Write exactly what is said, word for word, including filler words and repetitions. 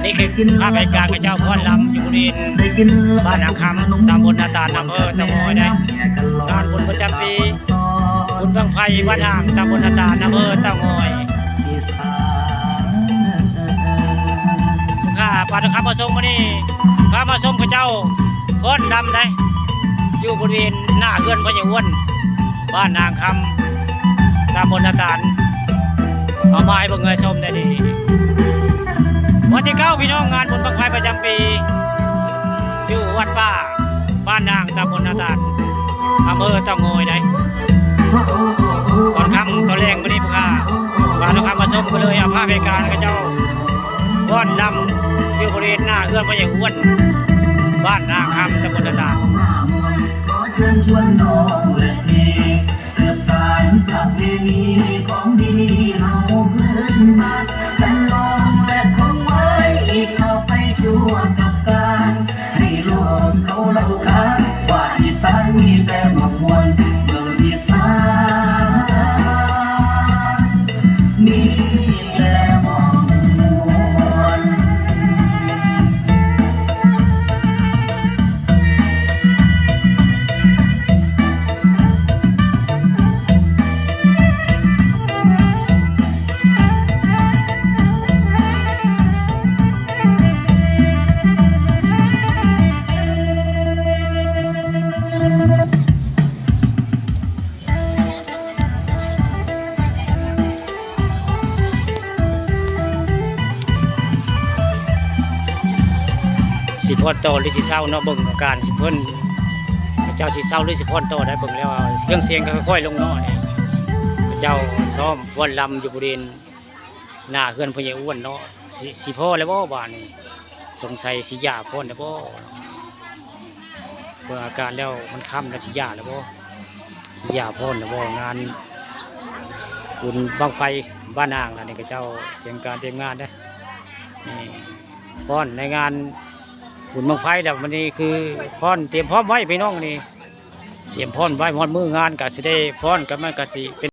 นี่คือภาพเหตุการณ์เขาเจ้าฟ้อนรำอยู่บริเวณบ้านนาคำ ตำบลนาตาล อำเภอเต่างอย ได้ งานบุญประจำปี บุญบั้งไฟบ้านอ่าง ตำบลนาตาล อำเภอเต่างอย ค่ะ พาทุกท่านมาชมมื้อนี้ พามาชมเขาเจ้าฟ้อนรำได้ อยู่บริเวณหน้าเฮือนพ่อใหญ่อ้วน บ้านนางคำ ตำบลนาตาล เอามาให้เบิ่งให้ชมได้ดี วันที่เก้า พี่น้อง งานบุญบั้งไฟประจำปี อยู่วัดป่า บ้านนาง ตำบลนาตาล อำเภอเต่างอย ได้ ตอนค่ำตอนแลงมื้อนี้พวกข้า พาทุกท่านมาชมกันเลย เอาภาพเหตุการณ์เขาเจ้าฟ้อนรำอยู่บริเวณหน้าเฮือนพ่อใหญ่อ้วน บ้านนาคำ ตำบลนาตาล ขอเชิญชวนน้องและพี่ สืบสานประเพณีของดีเฮาพื้นบ้าน กันลองและคงไว้อีกต่อไปชั่วกับการ ให้โลกเขาเล่าขานว่าอีสานมีแต่หมอกมวล เมืองอีสาน มีแต่หมอกมวล สิฟ้อนต่อหรือสิเซาเนาะ เบิ่งอาการสิเพิ่น เจ้าสิเซาหรือสิฟ้อนต่อได้ เบิ่งแล้วเครื่องเสียงก็ค่อยๆลงเนาะ นี่เจ้าซ้อมฟ้อนรำอยู่บริเวณหน้าเฮือนพ่อใหญ่อ้วนเนาะ สิ สิพอแล้วบ่บาดนี้ สงสัยสิย่าฟ้อนแล้วบ่ เบิ่งอาการแล้วมันค่ำแล้วสิย่าแล้วบ่ สิย่าฟ้อนแล้วบ่ งานบุญบั้งไฟบ้านอ่างล่ะนี่ เขาเจ้าเตรียมการเตรียมงานเด้อ นี่ฟ้อนในงานบุญบั้งไฟแล้ว วันนี้คือฟ้อนเตรียมพร้อมไว้พี่น้อง นี่เตรียมพร้อมไว้ ฮอดมื้องานก็สิได้ฟ้อนกัน มันก็สิเป็น